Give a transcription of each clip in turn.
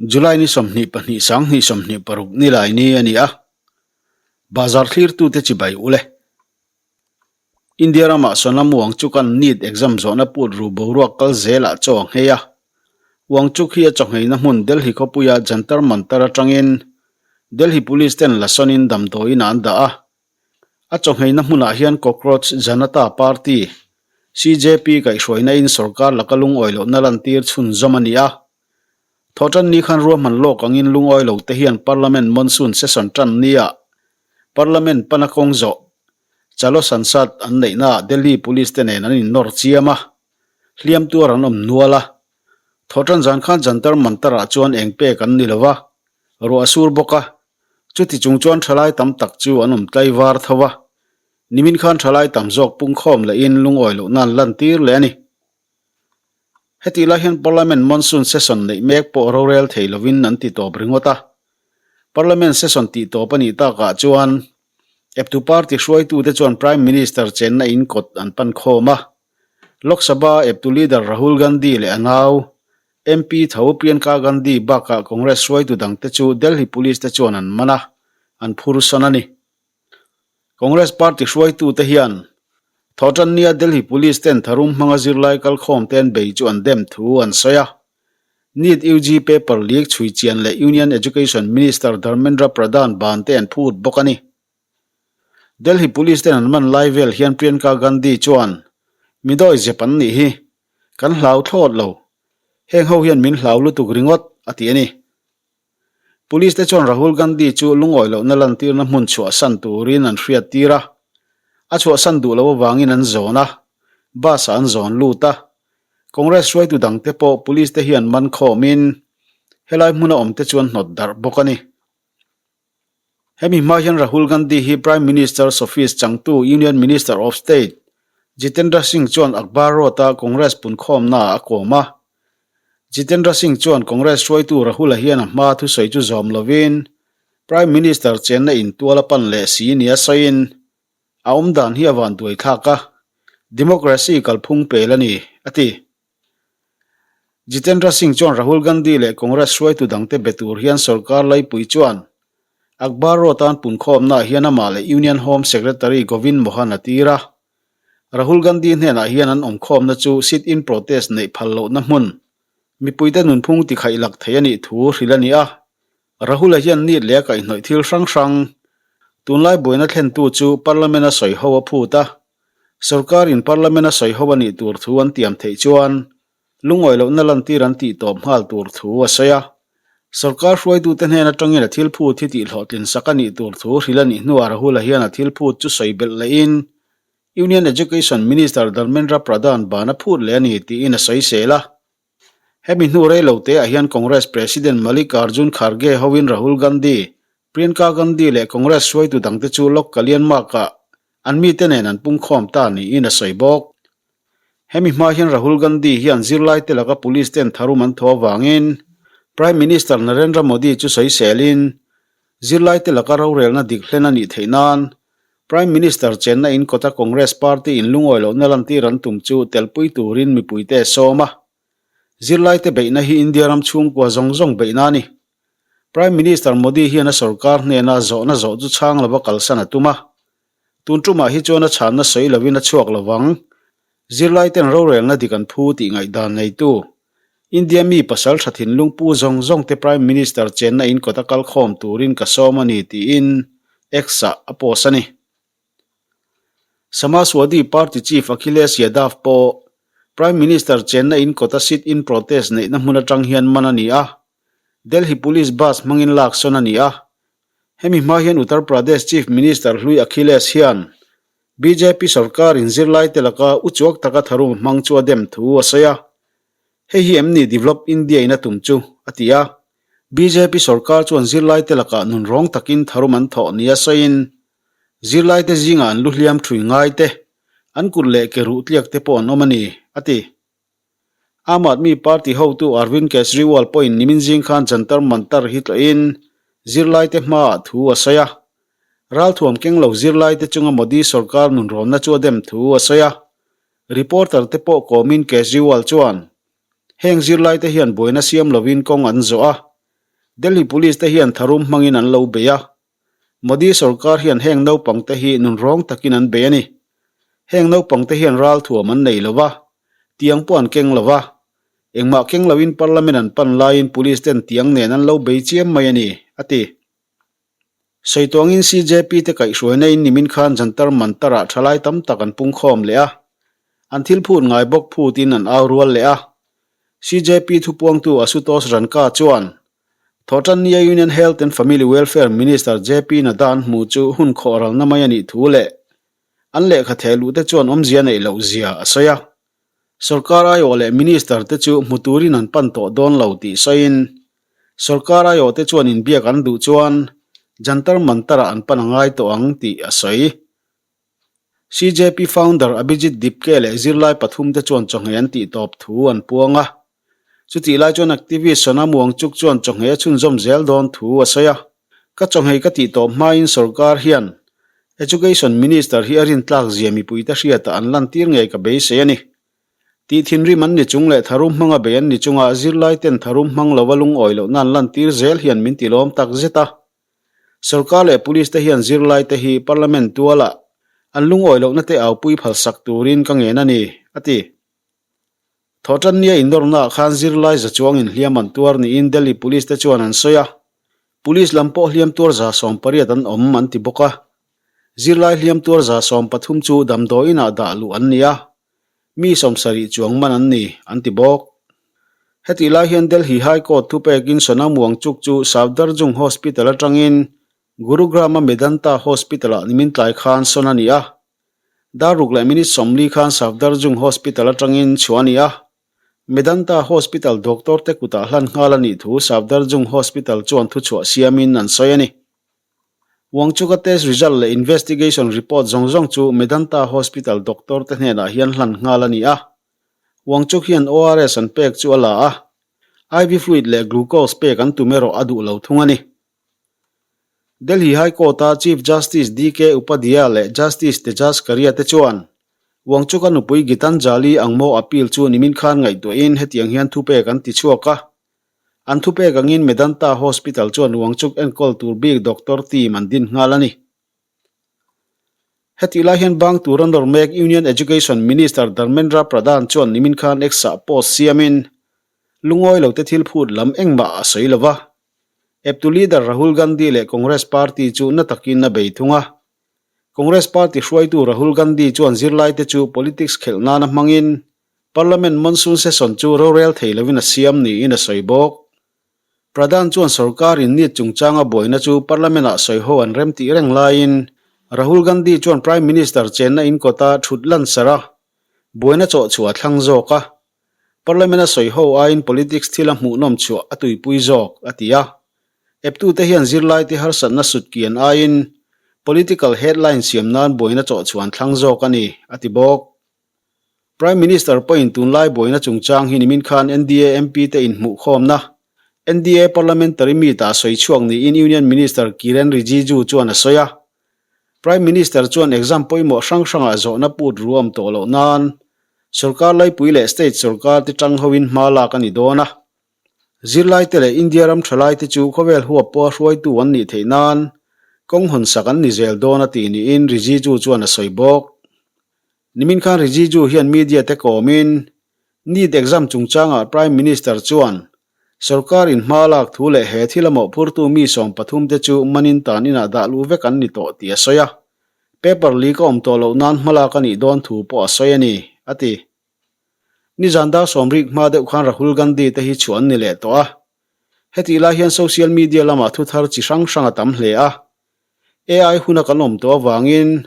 July ni 22 sang 26 ni lai ni a ni a, bazar thlirtute chibai ule. India ramah Sonam Wangchuk an NEET exam zawhna put ru boruak kal zelah chaw a nghei a. Wangchuk hi a chawngheina hmun Delhi khawpuia Jantar Mantar atangin Delhi Police ten la sawnin damdawiin ah an dah a. A chawngheina hmunah hian Cockroach Janata Party, CJP, kaihhruaina in sorkar laka lungawi lohna lantir chhunzawm a ni a. Thawhtan ni khan ruahman lawk angin lungawi lo te hian Parliament monsoon session tan nia Parliament pana kawng zawh Chalo Sansad an neihnaah Delhi Police te nen an innawr chiam a, hliam tuar an awm nual a. Thawhtan zan khan Jantar Mantar ah chuan eng pek an ni lo va, ruah a sur bawk a, chuti chung chuan thalai tam tak chu an awm tlaivar tho a, nimin khan thalai tam zawk pungkhawm lehin lungawi lohna an lantir leh a ni. Hetih lai hian Parliament monsoon session neih mek pawh rorel thei lovin an ti tawp ringawt a. Parliament session tih tawp a nih takah chuan eptu party hruaitute chuan Prime Minister chenna in kawt an pan khawm a. Lok Sabha eptu leader Rahul Gandhi leh a nau MP tho Priyanka Gandhi bakah Congress hruaitu dangte chu Delhi Police te chuan an man a, an phur sawn a ni. Congress party hruaitute hian Thawhtannia Delhi Police ten tharum hmanga zirlai kalkhawm te an bei chu an dem thu an sawi a. NEET UG paper leak chhui chian leh Union Education Minister Dharmendra Pradhan ban te an phut bawk a ni. Delhi Police ten an man lai vel hian Priyanka Gandhi chuan, Mi dawi zep an nih hi. Kan hlau thlawt lo. Heng ho hian min hlau lutuk ringawt, a ti a ni. Police te chuan Rahul Gandhi chu lungawi lohna lantirna hmun chhuahsan turin an hriattir a, a chhuahsan duh loh avangin an zawn a, bus ah an zawn lut a. Congress hruaitu dangte pawh police te hian man khawmin helai hmuna awmte chu an hnawt darh bawk a ni. Hemi hma hian Rahul Gandhi hi Prime Minister's Office changtu Union Minister of State Jitendra Singh chuan Akbar Road-a Congress punkhawmnaah a kawm a. Jitendra Singh chuan Congress hruaitu Rahul-a hian a hma thusawi chu zawm lovin Prime Minister chenna intual a pan leh si nia sawiin a awmdan hi a vanduai thlak a, democracy kalphung pel a ni, a ti. Jitendra Singh chuan Rahul Gandhi leh Congress hruaitu dangte be tur hian sorkar laipui chuan Akbar Road-a an punkhawmnaah hian amah leh Union Home Secretary Govind Mohan a tir a. Rahul Gandhi hnenah hian an awmkhawmna chu sit-in protest neih phal lohna hmun, mipuite nunphung tikhaih lak thei a nih thu hrilh a ni a. Rahul-a hian nit leh a kaihhnawih thil hrang hrang, tunlai buaina thlentu chu Parliament-a sawi ho a phut a, sorkarin Parliament-a sawi ho a nih tur thu an tiam theih chuan lungawi lohna lantir an tih tawp nghal tur thu a sawi a. Sorkar hruaitute hnen atangin a thil phut hi tihhlawhtlin sak a nih tur thu hrilh a nih hnuah Rahul-a hian a thil phut chu sawi belh lehin Union Education Minister Dharmendra Pradhan ban a phut leh a ni tiin a sawi sel a. Hemi hnu rei lo teah hian Congress President Mallikarjun Kharge hoin Rahul Gandhi, Priyanka Gandhi leh Congress hruaitu dangte chu Lok Kalyan Marg-ah an mite nen an pungkhawm ta niin a sawi bawk. Hemi hma hian Rahul Gandhi hian zirlaite laka police ten tharum an thaw avangin Prime Minister Narendra Modi chu sawiselin zirlaite laka rorelna dik hlen a nih theih nan Prime Minister chenna in kawta Congress party in lungawi lohna lantir an tum chu telpui turin mipuite a sawm a. Zirlaite beihna hi India ram chhungkua zawng zawng beihna a ni. Prime Minister Modi hian a sorkar hnena zawhna zawh chu chhang lova kalsan a tum a. Tun tumah hi chuan a chhanna sawi lovin a chhuak lovang. Zirlaiten rorelna dik an phu tih ngaihdan neitu India mi pasal tha thinlung pu zawng zawng te Prime Minister chenna in kawta kal khawm turin ka sawm a ni tiin X-ah a post a ni. Samajwadi Party Chief Akhilesh Yadav pawh Prime Minister chenna in kawta sit-in protest neihna hmun atang hian man a ni a, Delhi Police bus hmangin lak sawn a ni a. Hemi hma hian Uttar Pradesh Chief Minister hlui Akhilesh hian bjp sorkarin zirlaite laka uchuak taka tharum hmang chu a dem thu a sawi a, Hei hi em ni Develop India in a tum chu? a ti a. Bjp sorkar chuan zirlaite lakah nunrawng takin tharum an thawh nia sawiin zirlaite zingah an lu hliam thui ngai te, an kut leh ke ruh tliak te pawh an awm a ni, a ti. Aam Aadmi Party hotu Arvind Kejriwal pawhin nimin zing khan Jantar Mantar hi tlawhin zirlaite hmaah thu a sawi a. Ralthuam keng lo zirlaite chunga Modi sorkar nunrawnna chu a dem thu a sawi a. Reporter te pawh kawmin Kejriwal chuan, Heng zirlaite hian buaina siam lovin kawng an zawh a. Delhi Police te hian tharum hmangin an lo bei a. Modi sorkar hian heng naupang te hi nunrawng takin an bei a ni. Heng naupang te hian ralthuam an nei lo va, tiang pawh an keng lo va. Engmah keng loin Parliament an pan laiin Police ten tiang nen an lo bei chiam mai a ni, a ti. Sawi tuangin CJP te kaihhruaina in nimin khan Jantar Mantar ah thalai tam tak an pungkhawm leh a, an thil phut ngai bawk phutin an au rual leh a. CJP thupuangtu Ashutosh Ranka chuan, Thawhtannia Union Health and Family Welfare Minister JP Nadda an hmuh chu hun khawh ralna mai a nih thu leh an lehkha theh luh te chuan awmzia neih loh zia a sawi a. Sorkar aiawh leh Minister te chu hmu turin an pan tawh dawn lo tih sawiin, Sorkar aiawh te chuan inbiak an duh chuan Jantar Mantar-ah an pan a ngai tawh ang tih a sawi. CJP founder Abhijit Dipke leh zirlai pathum te chuan chawhmeh an tih tawp thu an puang a. Chutih lai chuan activist Sonam Wangchuk chuan chawhmeh a chhunzawm zel dawn thu a sawi a. Ka chawhmeh ka tih tawp hmain sorkar hian Education Minister hi a rintlak zia mipuite hriatah an lantir ngei ka beisei a ni. Tih thinrim an ni chung leh tharum hmanga bei an ni chunga zirlai ten tharum hmang lova lungawi lohna an lantir zel hian min tilawm tak zet a. Sorkar leh Police te hian zirlai te hi Parliament tualah an lungawi lohna te aupui phalsak turin ka ngen a ni, a ti. Thawhtannia indawrnaah khan zirlai za chuangin hliam an tuar niin Delhi Police te chuan an sawi a. Police lam pawh hliam tuar 180 an awm an ti bawk a. Zirlai hliam tuar 130 chu damdawiinah dah luh an ni a, mi 70 chuang man an ni, an ti bawk. Hetih lai hian Delhi High Court thupekin Sonam Wangchuk chu Safdarjung Hospital atangin Gurugram-a Medanta Hospital-ah nimin tlai khan sawn a ni a. Dar ruk leh minute 40 khan Safdarjung Hospital atangin chhuah a ni a. Medanta Hospital doctor te kutah hlan nghal a nih thu Safdarjung Hospital chuan thuchhuah siamin an sawi a ni. Wangchuka test result leh investigation report zawng zawng chu Medanta Hospital doctor te hnenah hian hlan nghal a ni a. Wangchuk hian ORS an pek chu a la a, IV fluid leh glucose pek an tum erawh a duh lo thung a ni. Delhi High Court-a Chief Justice DK Upadhyaya leh Justice Tejas Karia te chuan Wangchuka nupui Gitanjali Angmo appeal chu nimin khan ngaihtuahin hetiang hian thupek an ti chhuak a. An thupek angin Medanta Hospital chuan Wangchuk enkawl tur bik doctor team an din nghal a ni. Hetih lai hian bang tura nawr mek Union Education Minister Dharmendra Pradhan chuan nimin khan X-ah post siamin lungawi lote thil phut lam engmah a sawi lo va. Eptu leader Rahul Gandhi leh Congress party chu na takin a bei thung a. Congress party hruaitu Rahul Gandhi chuan zirlaite chu politics khelh nana hmangin Parliament monsoon session chu rorel thei lovin a siam niin a sawi bawk. Pradhan chuan sorkarin NEET chungchanga buaina chu Parliament-ah sawiho an rem tih reng laiin Rahul Gandhi chuan Prime Minister chenna in kawta thut lan sarh a, buaina chawhchhuah a thlang zawk a. Parliament-a sawiho aiin politics thila hmuhnawm chhuah a tuipui zawk, a ti a. Eptute hian zirlaite harsatna sutkian aiin political headline siam nan buaina chawhchhuah an thlang zawk a ni, a ti bawk. Prime Minister pawhin tunlai buaina chungchang hi nimin khan NDA MP te inhmuhkhawmna NDA Parliamentary Meet ah sawi chhuak niin Union Minister Kiren Rijiju chuan a sawi a. Prime Minister chuan exam pawimawh hrang hrangah zawhna put ru awm tawh loh nan sorkar laipui leh state sorkar te tang hoin hma lak a ni dawn a. Zirlaite leh India ram thalaite chu khawvel huap pawha hruaitu an nih theih nan kawng hawnsak an ni zel dawn a tih niin Rijiju chuan a sawi bawk. Nimin khan Rijiju hian media te kawmin NEET exam chungchangah Prime Minister chuan sorkar in hma lak thu leh he thil a mawhphurtu mi 13 te chu manin tan inah dah luh vek an ni tawh tih a sawi a, paper leak a awm tawh loh nan hma lak a nih dawn thu pawh a sawi a ni, a ti. Nizan dar sawmrik hma deuh khan Rahul Gandhi te hi chhuah an ni leh tawh a, hetih lai hian social media lamah thu thar chi hrang hrang a tam hle a, AI huna kan awm tawh avangin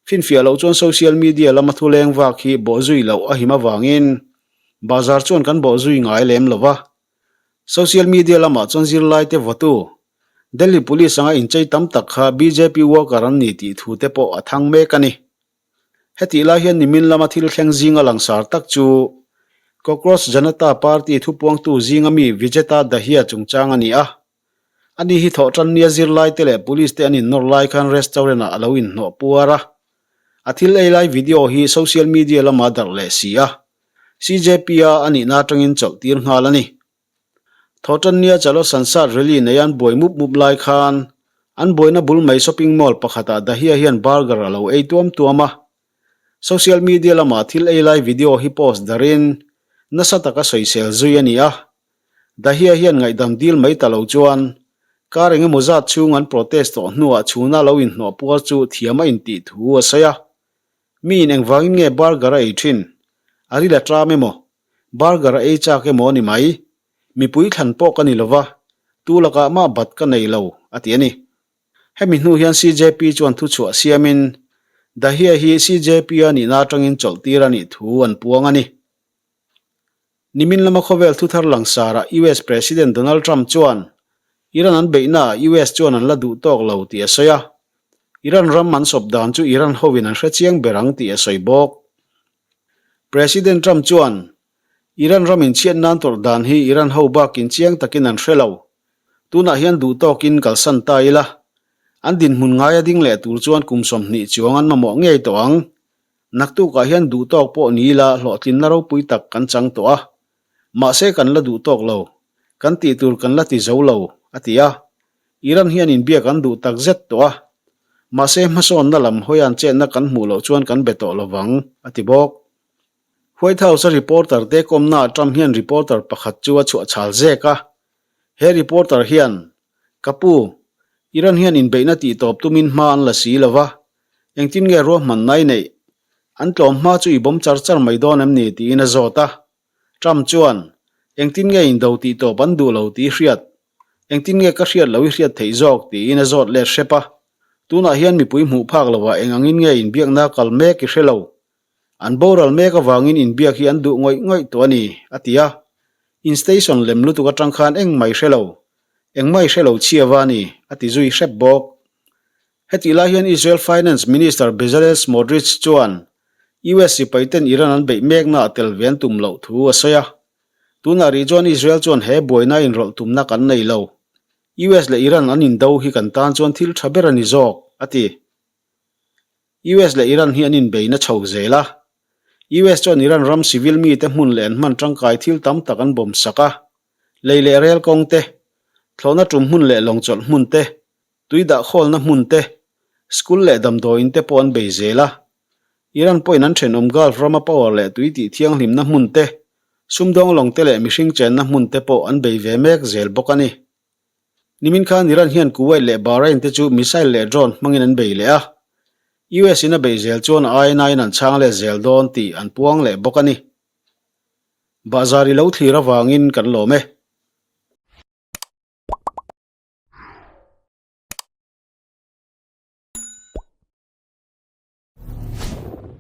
Finfiah loh chuan social media lama thu leng vak hi bawhzui loh a him avangin bazar chuan kan bawhzui ngai lem lo va. Social media lamah chuan zirlaite vawtu Delhi Police anga inchei tam tak kha bjp worker an ni tih thu te pawh a thang mek a ni. Hetih lai hian nimin lama thil thleng zinga langsar tak chu Cockroach Janata Party thupuangtu zinga mi Vijeta Dahiya chungchang a ni a. Ani hi thawhtan nia zirlaite leh police te an innawr lai khan restaurant ah a lo inhnawh puar a. A thil ei lai video hi social media lamah darh leh si a. CJP a a nihna atangin chawlh tir nghal a ni. Thawhtannia Chalo Sansad Rally nei an buai mup mup lai khan an buaina bul mai shopping mall pakhatah Dahiya hian burger a lo ei tuam tuam a. Social media lamah thil ei lai video hi post darin nasa taka sawisel zui a ni a. Dahiya hian ngaihdam dil mai ta lo chuan kar eng emaw zat chhung an protest tawh hnuah chhuna lo inhnawh puar chu thiam a intih thu a sawi a. Miin engvangin nge burger a ei thin? A ril a tram emaw? Burger a ei chak emaw a ni mai? Mipui thlan pawh ka ni lova, tu lakah mah bat ka nei lo, a ti a ni. Hemi hnu hian CJP chuan thuchhuah siamin Dahiya hi CJP-a nihna atangin chawlh tir a nih thu an puang a ni. Nimin lama khawvel thuthar langsarah US President Donald Trump chuan Iran an beihnaah US chuan an la duh tawk lo tih a sawi a, Iran ram an sawp dan chu Iran hovin an hrechiang ber ang tih a sawi bawk. President Trump chuan Iran ram inchhiat nan tawrh dan hi Iran ho bakin chiang takin an hre lo. Tunah hian duh tawkin kalsan ta ila, an dinhmun ngaia ding leh tur chuan kum 20 chuang an mamawh ngei tawh ang. Naktukah hian duh tawk pawh ni ila hlawhtlinna ropui tak kan chang tawh a, mahse kan la duh tawk lo, kan tih tur kan la ti zo lo, a ti a. Iran hian inbiak an duh tak zet tawh a, mahse hmasawnna lam hawian chetna kan hmuh loh chuan kan be tawh lovang, a ti bawk. White House-a reporter te kawmnaah Trump hian reporter pakhat chu a chhuah chhal zek a, he reporter hian, Ka pu, Iran hian inbeihna tihtawp tumin hma an la si lo va, Engtin nge ruahman nai neih? An tlawm hma chu i bawm char char mai dawn em ni? tiin a zawt a. Trump chuan, Engtin nge indo tih tawp an duh lo tih i hriat? Engtin nge ka hriat lo i hriat theih zawk? tiin a zawt let hrep a. Tunah hian mipui hmuh phak lovah eng angin nge inbiakna kal mek i hre lo. An boral mek avangin inbiak hi an duh ngawih ngawih tawh a ni, a ti a. In station lem lutuk atang khan engmah i hre lo. Engmah i hre lo chhia va a ni, a ti zui hrep bawk. Hetih lai hian Israel Finance Minister Bezalel Smotrich chuan US sipaiten Iran an beih mekna a tel ve an tum loh thu a sawi a. Tunah rih chuan Israel chuan he buaina inrawlh tumna kan nei lo. US leh Iran an indo hi kan tan chuan thil tha ber a ni zawk, a ti. US leh Iran hi an inbeina chho zel a. US chuan Iran ram civil mite hmun leh an hman tangkai thil tam tak an bawm sak a. Lei leh rel kawng te, thlawhna tum hmun leh lawng chawlh hmun te, Tui dah khawlna hmun te, school leh damdawiin te pawh an bei zel a. Iran pawhin an thenawm Gulf rama power leh tui tih thianghlimna hmun te, sumdawng lawng te leh mihring chenna hmun te pawh an bei ve mek zel bawk a ni. Nimin khan Iran hian Kuwait leh Bahrain te chu missile leh drone hmangin an bei leh a. US in a beih zel chuan a ainain an chhang let zel dawn tih an puang leh bawk a ni. Bahzar i lo thlir avangin kan lawm e.